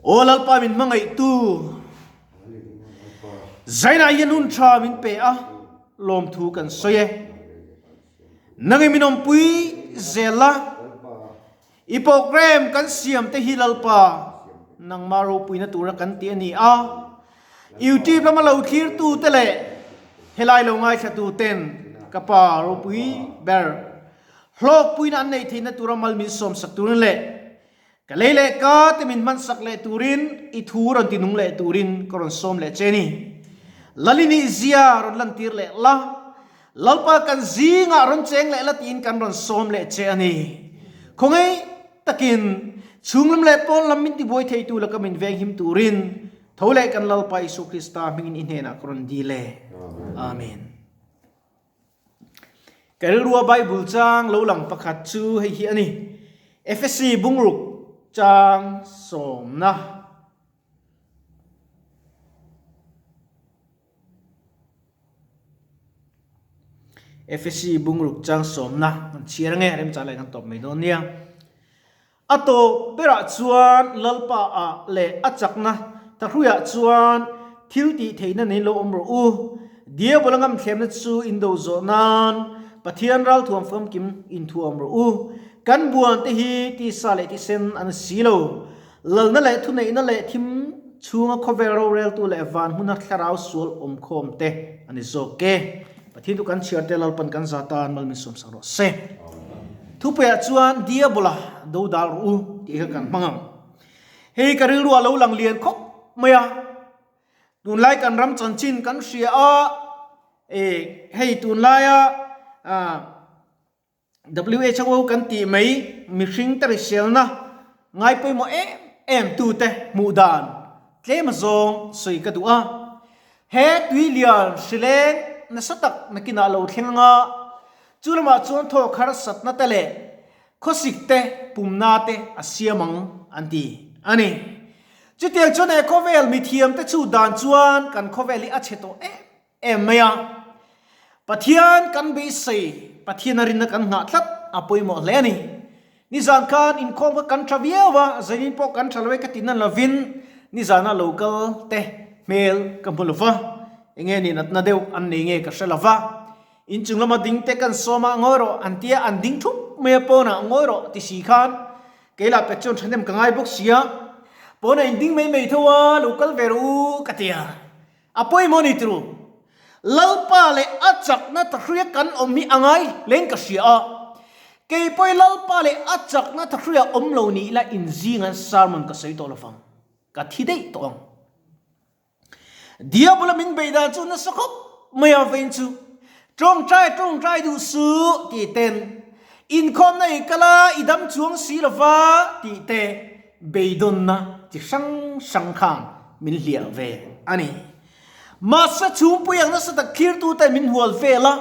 Aw Lalpa min hmangaihtu, Zainah hian hun tha min pe a, lawmthu kan sawi e. Nangin min awmpui zel a, i program kan siam te hi Lalpa nangmah ropuina tura kan ti a ni a. Youtube lama lo thlirtu te leh helai lo ngaithlatu ten ka pa ropui ber hlawkpuina an neih theihna tura mal min sawmsak turin leh Ka lei leh ka te min hmansak leh turin i thu rawn ti nung leh turin ka rawn sawm leh che ni. Lalini zia rawn lantir leh la, Lalpa kan zingah rawn cheng leh la tiin kan rawn sawm leh che a ni. Khawngaih takin chhunglam leh pawn lam min tibuai theitu laka min venghim turin tho leh kan Lalpa Isua Krista hmingin i hnenah ka rawn dil e. Amen. Ka rilrua Bible chang lo lang pakhat chu hei hi a ni, Efesi bungruk chang sawmna. Efesi bungruk chang sawmna kan chhiar ange, remchang leh kan tawp mai dawn nia. A tawp berah chuan Lalpa ah leh a chakna thahruiah chuan thil tih theihna nei lo awm rawh u. Diabola ngamthlemna chu in do zawh nan Pathian ralthuam famkim in thuam rawh u. Kan buan te hi tisa leh tisen an si lo. Lalna leh thuneihna leh thim chhunga khawvel roreltu leh van hmuna thlarau sual awmkhawm te a ni zawk e. Pathian chu kan chhiar te Lalpan kan za tan mal min sawmsak rawh se. Thupuiah chuan Diabola do dal rawh u tih kha kan hmang ang. Hei ka rilru a lo lang lian khawp mai a. Tunlai kan ram chanchin kan hria a, e hei tunlaia ah WHO kan tih mai mihring te hriselna ngai pawimawh em em tute hmuh dan tlem azawng sawi ka duh a. He tui lian hrileng nasa tak nakinah lo thleng anga chu lamah chuan thawk harsatna te leh khawsik te pumna te a siam ang an ti a ni. Chutiang chuan he khawvel mithiam te chu dan chuan kan khawvel hi a chhe tawh em em mai a. Pathian kan beisei, Pathian a rinna kan nghah tlat a pawimawh hle a ni. Nizan khan inkhawm kha kan tha viau a, zanin pawh kan tha lo e ka ti nan lovin nizana lo kal te hmel ka hmu lo va, enge ni natna deuh an nei nge ka hre lo va. Inchung lama ding te kan sawm a, ngawi rawh an tia, an ding thup mai a pawnah ngawi rawh ti si khan keilah pet chuan thahnem ka ngai bawk sia, pawnah in ding mai mai tho a, lo kal ve rawh u ka ti a. A pawimawh ni turu. Lalpa leh a chakna thahruia kan awm hi a ngai hlein ka hria a. Kei pawhi Lalpa leh a chakna thahruia awm lo ni ila inzing an sermon ka sawi tawh lovang. Ka thi daih tawh ang. Diabola min beih dan chu nasa khawp mai a vein chu. Tawngtai tawngtai duh suh tih ten inkhawmna i kal a i dam chuang si lova tih te beidawnna chi hrang hrang khan min hliah ve a ni. Mahse chhungpui ang nasa tak thlirtute min hual vel a,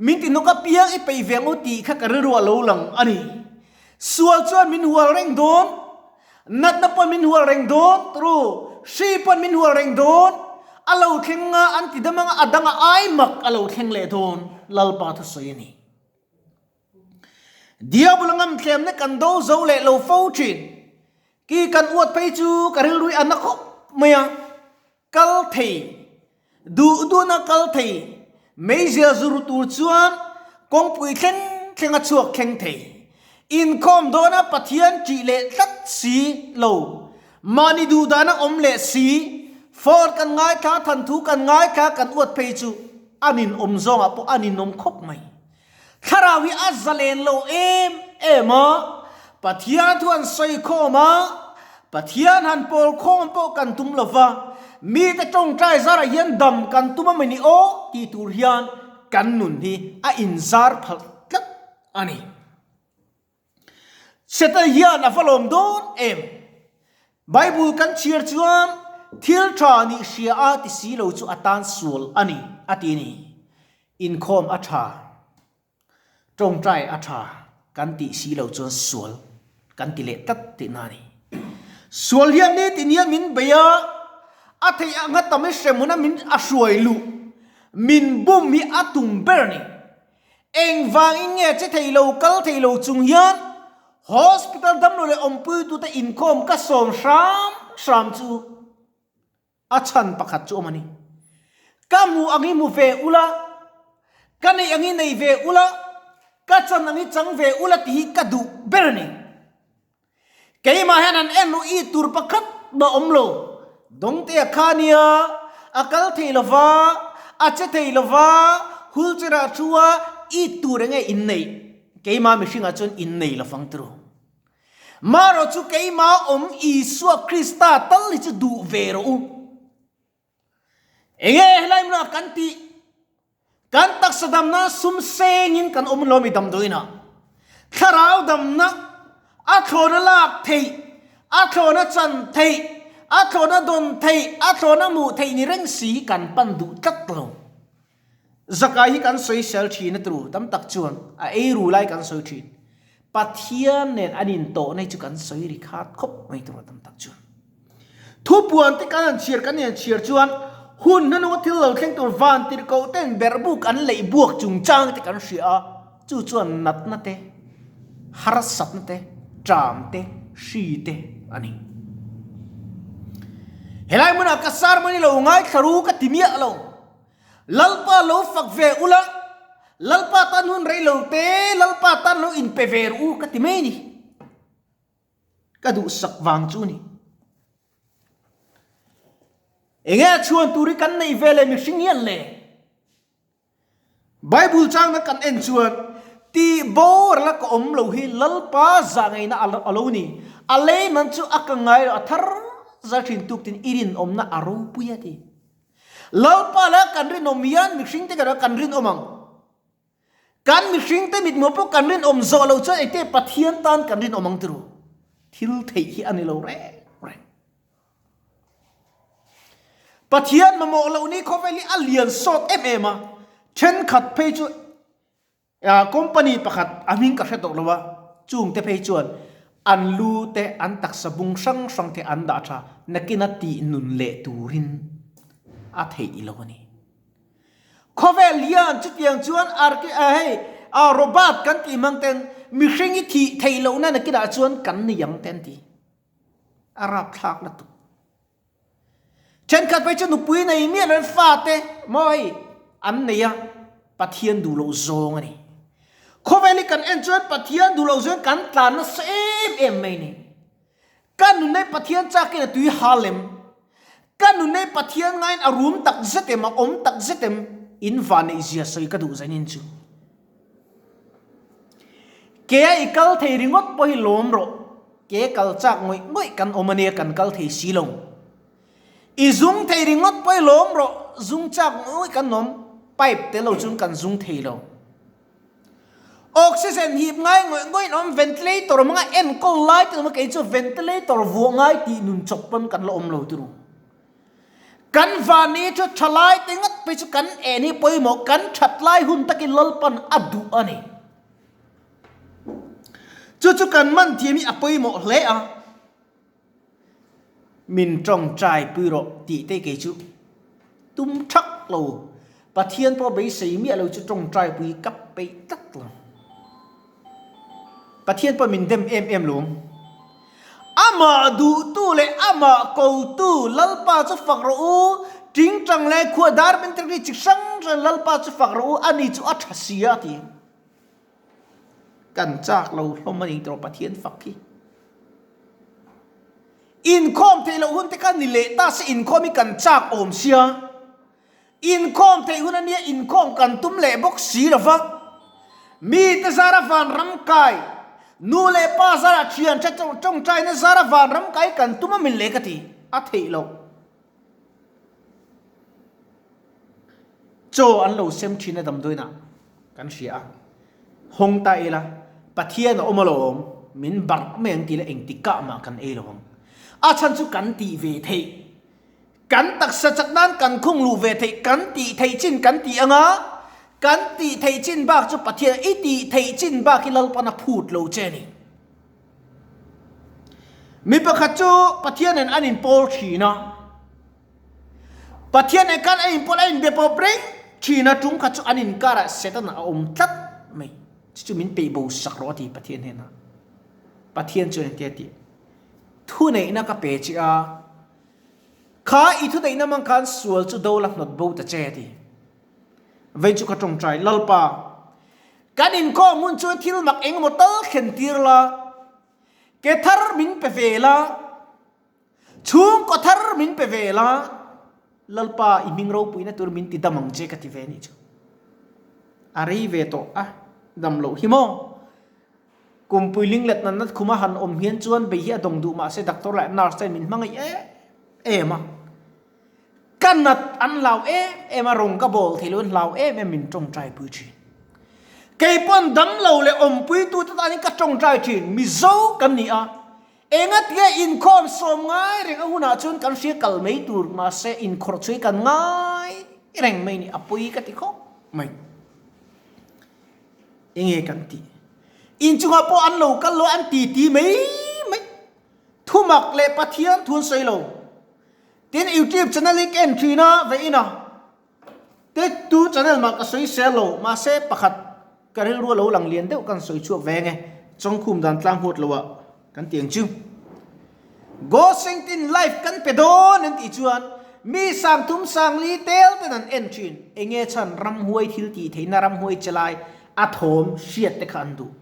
min ti nawk apiang i peih ve ang u tih kha ka rilru a lo lang a ni. Sual chuan min hual reng dawn, natna pawn min hual reng dawn, turu hri pawn min hual reng dawn, a lo thleng a an ti dam anga a dang a ai mak a lo thleng leh dawn, Lalpa thusawi a ni. Diabol a ngamthlemna kan do zo leh lo fo thin. Ki kan uat phei chu ka rilrui a na khawp mai a, kal thei, duh duhna kal thei, meizial zuru tur chuan kawngpui thleng thleng a chhuak thleng thei. Inkhawm dawna Pathian ṭih leh tlat si lo, mahni duh dana awm leh si, phone kan ngaithla, thanthu kan ngaithla kan uat phei chu a ninawm zawngah pawh a ninawm khawp mai. Thlarau hi a zalen lo em em a, Pathian thu han sawi khawm a, Pathian han pawl khawm pawh kan tum lo va, mite tawngtai zarah hian dam kan tum a mawni aw tih tur hian kan nun hi a inzar phalh tlat a ni. Satan hian a va lawm dawn em? Bible kan chhiar chuan thil tha nih hria a ti si lo chu a tan sual a ni a ti a ni. Inkhawm a tha, tawngtai a tha kan tih si lo chuan sual kan ti leh tlat tihna a ni. Sual hian nitin hian min bei a, a theih anga tam i hrem huna min a hruai luh, min bum hi a tum ber a ni. Engvangin nge che thei lo kal thei lo chung hian hospital damlo leh awmpuitute inkhawm ka sawm hram hram chu a chhan pakhat chu awm a ni. Ka hmuh ang hi hmu ve ula, ka neih ang hi nei ve ula, ka chan ang hi chang ve ula tih hi ka duh ber a ni. Keimah hian an en ruh i tur pakhat mah awm lo. Dawngtea kha nia, a kal thei lo va, a che thei lo va, wheelchair ah thu a, i tur enge in neih? Keimah mihringah chuan in nei lo vang turu. Marawh chu keimah awm Isua Krista tal hi chu duh ve rawh u. Enge helai hmunah kan tih? Kan taksa damna sum sengin kan awm lo mi damdawiinah. Thlarau damna, a thlawna lak theih, a thlawna chan theih, a thlawna dawn theih, a thlawna hmuh theih ni reng si hi kan pan duh tlat lo. Zakai hi kan sawisel thin a turu tam tak chuan a ei ru lai kan sawi thin. Pathian nen an intawhna hi chu kan sawi ri khat khawp mai turu tam tak chuan. Thupuan te kan han chhiar kan han chhiar chuan hun hnununga thil lo thleng tur van tirhkoh ten berhbuk an leih buak chungchang te kan hria a, chu chuan natna te, harsatna te, ṭam te, hri te a ni. Helai hmunah ka sermon hi lo ngaithla ru ka ti miah lo. Lalpa lo fak ve ula, Lalpa tan hun rei lo te, Lalpa tan lo inpe ve ru ka ti mai a ni. Ka duhsak vang chu ni. Enge a chhuan tur hi kan neih ve le mihring hian le? Bible changna kan en chuan tih boral a ka awm lo hi Lalpa zah ngeina a lo ni. A lei man chu a ka ngai lo, a thar zar thin tuk tin i rinawmna a ropui a ti. Lalpa la kan rinawm hian mihring te kan rinawm ang. Kan mihring te mithmuh pawh kan rinawm zawh lo chuan engte Pathian tan kan rinawm ang tiraw? Thil theih hi a ni lo reng reng. Pathian mamawh loh ni khawvel hi a lian sawt em em a, thenkhat phei chu company pakhat a hming ka hre tawh lo a, chung te phei chuan an lu te an taksa bung hrang hrang te an dah tha nakin a tih nun leh turin a theih lo a ni. Khawvel hian chutiang chuan arki a hei a robot kan tih hmang ten mihring hi thih theih lohna nakinah chuan kan ni ang te an ti. A rapthlak lutuk. Thenkhat phei chu nupui nei miah loin fate maw hei an nei a, Pathian duh loh zawng a ni. Khawvel hi kan en chuan Pathian duh loh zawngin kan tlan nasa em em mai a ni. Ka nunei Pathian chakin a tui hal em? Ka nunei Pathian ngaiin a rum tak zet em, a awm tak zet em? In vanneih zia sawi ka duh zanin chu. Ke a i kal thei ringawt pawh hi lawm rawh. Ke kal chak ngawih ngawih kan awm ania kan kal thei si lo. I zung thei ringawt pawh hi lawm rawh, zung chak ngawih ngawih kan awm, pipe tel lo chuan kan zung thei lo. Oxygen hip ngai ngawih ngawih in awm ventilator hmanga enkawl lai te awm a kei chu ventilator vuah ngai tih nun chawp pawn kan la awm lo turu. Kan van hi chu tha lai te ngat phei chu kan en hi pawimawh kan that lai hun takin Lalpan a duh a ni. Chu chu kan man thiam hi a pawimawh hle a. Min tawngtai pui rawh tih te kei chu tum thak lo. Pathian pawh beisei miah lo chu tawngtai pui ka peih tlat lo. Pathian pawh min dem em em lo ang. Amah duhtu leh amah kotu Lalpa chu fak rawh u, tingtang leh khuah dar min ri chi hrang hrang Lalpa chu fak rawh u, ani chu a tha si a ti. Kan chak lo hlawm a ni tawh Pathian fak hi. Inkhawm theih loh hun te kha ni leh ta se inkhawm hi kan chak awm sia. Inkhawm theih hun ania inkhawm kan tum leh bawk si lo va. Mi te zara vanram kai, nu leh pa zara thian tha tawngtaina zara vanram kai kan tum a min leh ka ti a theih loh. Chaw an lo sem thin a damdawiinah kan hria a, hawng ta ila Pathian a awm alawm, min barh mai ang tih leh engtikah mah kan ei lo ang. A chhan chu kan tih ve theih, kan taksa chak nan kan khung luh ve theih, kan tih theih chin kan tih anga, kan tih theih chin bak chu Pathian i tih theih chin bak hi Lalpan a phut lo che a ni. Mi pakhat chu Pathianin an inpawl thin a. Pathian nen khan a inpawl a inbe pawp reng thin a, tum khat chu an inkarah Satan a awm tlat mai. Chu chu min peih bo sak rawh a ti Pathian hnenah. Pathian chuan engtia tih? Thuneihna ka pe che a. Kha i thuneihna hmang khan sual chu do la hnawt bo ta che a ti. Vei chu ka tawngtai, Lalpa, kan inkhawm hun chuan thil mak engemaw tal thlen tir la, ke thar min pe ve la, chhungkaw thar min pe ve la, Lalpa i hming ropuina tur min ti dam ang che ka ti ve anih chu. A rei ve tawh a, dam loh hi maw? Kumpui linglet natna khuma han awm hian chuan bei hi a dawng duh mahse doctor leh nurse ten min hmangaih em em a. Ka nat an hlau em em a, rawng ka bawl thei lo an hlau em em min tawngtai pui thin. Kei pawn damlo leh awmpui tute tanin ka tawngtai thin, Mizo kan ni a, engatinge inkhawm sawm ngai reng a hunah chuan kan hria kal mai tur mahse inkhawrh chhui kan ngai reng mai ni, a pawi ka ti khawp mai. Enge kan tih? Inchungah pawh an lo kal lo an ti ti mai mai. Thumak leh Pathian thu an sawi lo. Tin YouTube channel hi ka en thin a, vein a. Te tu channel mah ka sawi sel lo, mahse pakhat ka rilru a lo lang lian deuh kan sawi chhuak ve nge, Chawngkhum dan tlang huat lo ah kan ti ang chu. Gosengtin live kan pe dawn an tih chuan mi sangthum sangli tel ten an en thin, enge chhan ramhuai thil tih theihna ramhuai che lai a thawm hriat te kha an duh.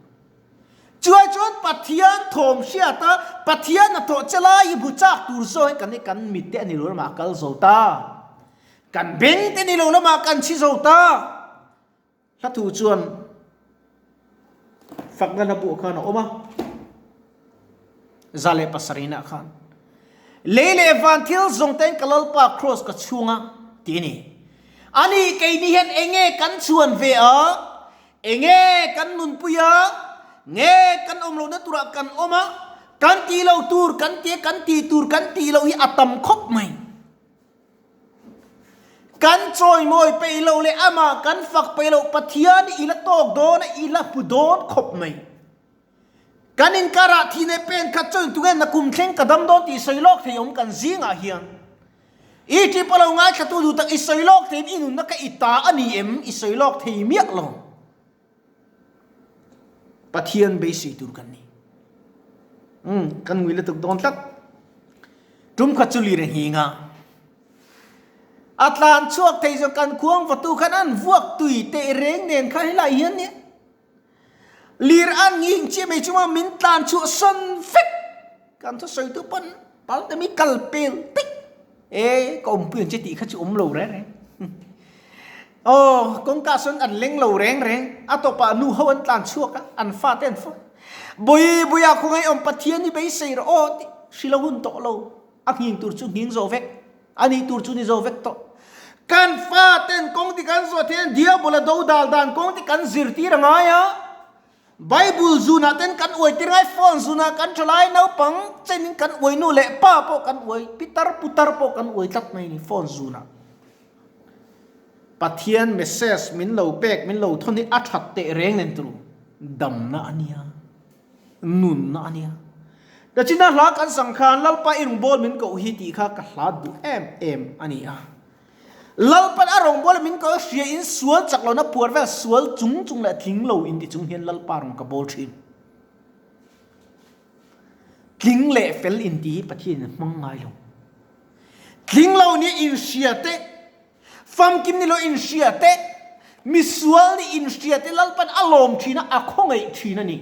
Chuai chuan Pathian thawm hriat a, Pathian a thawh che lai hi bu chak tur zawk hi kan hi kan mit te a ni lo lamah a kal zo ta. Kan beng te ni lo lamah kan chhi zo ta. Hla thu chuan fakna hla buh khan a awm a, 107 ah khan, Lei leh van thil zawng tein ka Lalpa kraws ka chhung a, tih a ni. Ani keini hian enge kan chhuan ve a? Enge kan nunpui a? Nge kan awm lohna turah kan awm a? Kan tih loh tur kan ti a, kan tih tur kan tih loh hi a tam khawp mai. Kan chawimawi peih loh leh amah kan fak peih loh Pathian hi i la tawk dawn a, i la hmu dawn khawp mai. Kan inkarah thi leh pen khat chuan tunge nakum thleng ka dam dawn tih sawi lawk thei awm kan zingah hian. I tih pawh lo ngaithlatu duh tak i sawi lawk theiin i nunna kha i ta a ni em? I sawi lawk thei miah lo. Pathian beisei tur kan ni. Umm, kan ngui lutuk dawn tlat. Tum khat chu lir a nghing a. A tlan chhuak thei zawng kan khuang vatu khan an vuak tui teh reng nen khan helai hian nia. Lir an nghing chiah mai chunga min tlan chhuah sawn vek. Kan thusawitu pawn pal te mi kal pel tik e ka awmpui ang che tih kha chu awm lo reng reng. Aw kawngka sawn an leng lo reng reng a tawpah nu ho an tlan chhuak a an fate an fawt. Bui buia khawngaih awm Pathian hi beisei rawh aw tih hrilo hun tawh lo a nghing tur chu nghing zawh vek a nih tur chu ni zo vek tawh. Kan faten kawng ti kan zawh theih a diabol a do dal dan kawng ti kan zirtir a ngai a. Bible zunah ten kan uai tir ngai, phone zunah kan thalai naupang chenin kan uai nu leh pa pawh kan uai, pitar putar pawh kan uai tlat mai ni phone zunah. Pathian message min lo pek min lo thawn hi a that teh reng nen turu damna a nia, nunna a nia. Tachina hla kan sang khan Lalpa i rawngbâwl min koh hi tih kha ka hla duh em em a ni a. Lalpan a rawngbâwl min koh hria in sual chak lohna puar vel sual chung chung leh tling lo in ti chung hian Lalpa rawn ka bâwl ṭhin. Tling leh fel in ti hi Pathian in a hmang ngai lo. Tling lo nih in hria te, famkim ni lo in hria te, misual nih in hria te Lalpan a lawm ṭhin a, a khawngaih ṭhin a ni.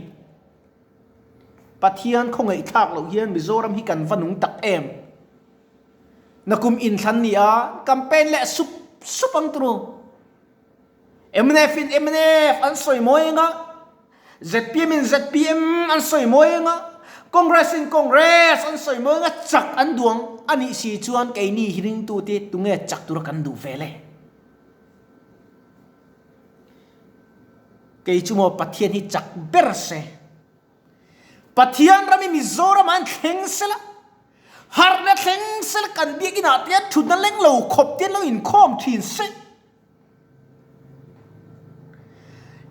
Pathian khawngaih thlak loh hian Mizoram hi kan va nung tak em? Nakum inthlan ni a, campaign leh sup sup ang turu. Mnf in mnf an sawi mawi ang a, zpm in zpm an sawi mawi ang a, Congress in Congress an sawi mawi ang a, chak an duang a nih si chuan keini hi ringtute tunge chak tura kan duh ve le? Kei chu maw Pathian hi chak ber se. Pathian ram hi Mizoram ah an thleng sela, harhna thleng sela kan biakinn ah te hian thutna leng lo khawp te an lo inkhawm thin se.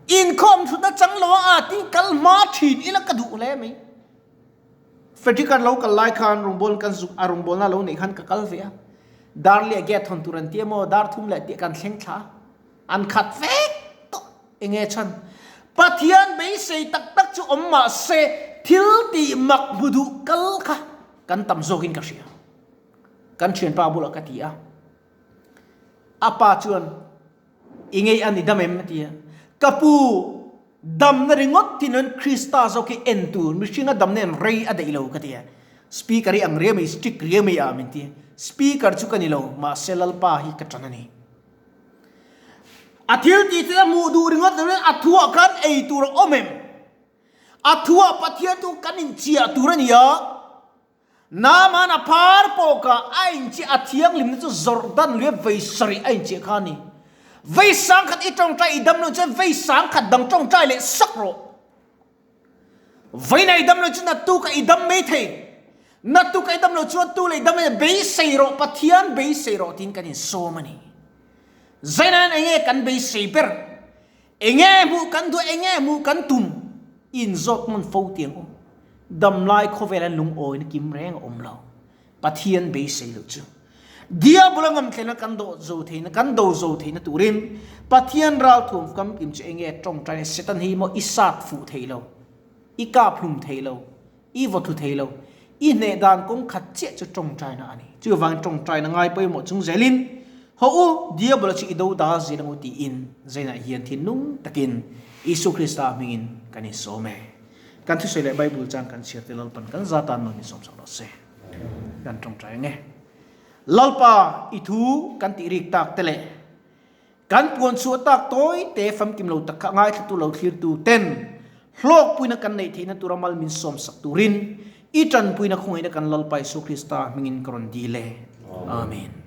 Inkhawm thutna chang lo a at in kal hma thin ila ka duh hle mai. Frederick an lo kal lai khan rawngbâwl kan zuk a rawngbâwlna lo neih khan ka kal ve a. Dar leh gate hawn tur an ti emaw dar thum leh tih kan thleng thla a. An khat vek tawh. Enge chhan? Pathian beisei tak tak chu awm mah se thil tih mak hmu duh kal kha kan tam zawkin ka hria. Kan thianpa bulah ka ti a. A pa chuan, I ngei a ni dam em? a ti a. Ka pu, damna ringawt tin an Krista zawk hi en tur, mihringa damna hian rei a daih lo ka ti a. Speaker hi ang riau mai, strict riau mai a min ti a. Speaker chu ka ni lo, mahse Lalpa hi ka tan a ni. A thil tih chu a hmuh duh ringawt lo in a thuah khan ei tur a awm em? A thuah Pathian chu kan inchiah tur a ni a. Naaman a phar pawkah a inchiah a thianghlimna chu Jordan lui a vei sarih a inchiah kha a ni. Vei sangkhat i tawngtai i dam lo chuan vei sangkhat dang tawngtai leh sak rawh. Veina i dam lo chu naktukah i dam mai thei. Naktukah i dam lo chuan tu leh i dam mai thei. Beisei rawh, Pathian beisei rawh tiin kan insawm a ni. Zainain enge kan beisei ber? Enge hmuh kan duh, enge hmuh kan tum? Inzawt hmun fo tiang awm. Damlai khawvela lungawina kim reng a awm lo. Pathian beisei loh chu. Diabula ngamthlena kan do zo theihna, kan do zo theihna turin Pathian ralthuam famkim chu enge tawngtai Satan hi maw i sat fuh thei lo, i kap hlum thei lo, I vaw thlu thei lo. I hneh dan kawng khat chiah chu tawngtaina a ni. Chuvangin tawngtaina ngai pawimawh chung zelin, Haw u, Diabola chu i do dal zel ang u tiin Zainah hian thinlung takin Isua Krista hmingin kan insawm e. Kan thusawi leh Bible chang kan chhiar te Lalpan kan za tan nawn insawm sak rawh se. Kan tawngtai ang e. Lalpa, i thu kan tih rik tak te leh Kan puan chhuah tak tawi te famkim lo tak kha ngaithlatu lo thlirtu ten hlawkpuina kan neih theihna tura mal min sawmsak turin i tanpuina khawngaihna kan Lalpa Isua Krista hmingin ka rawn dil e. Amen.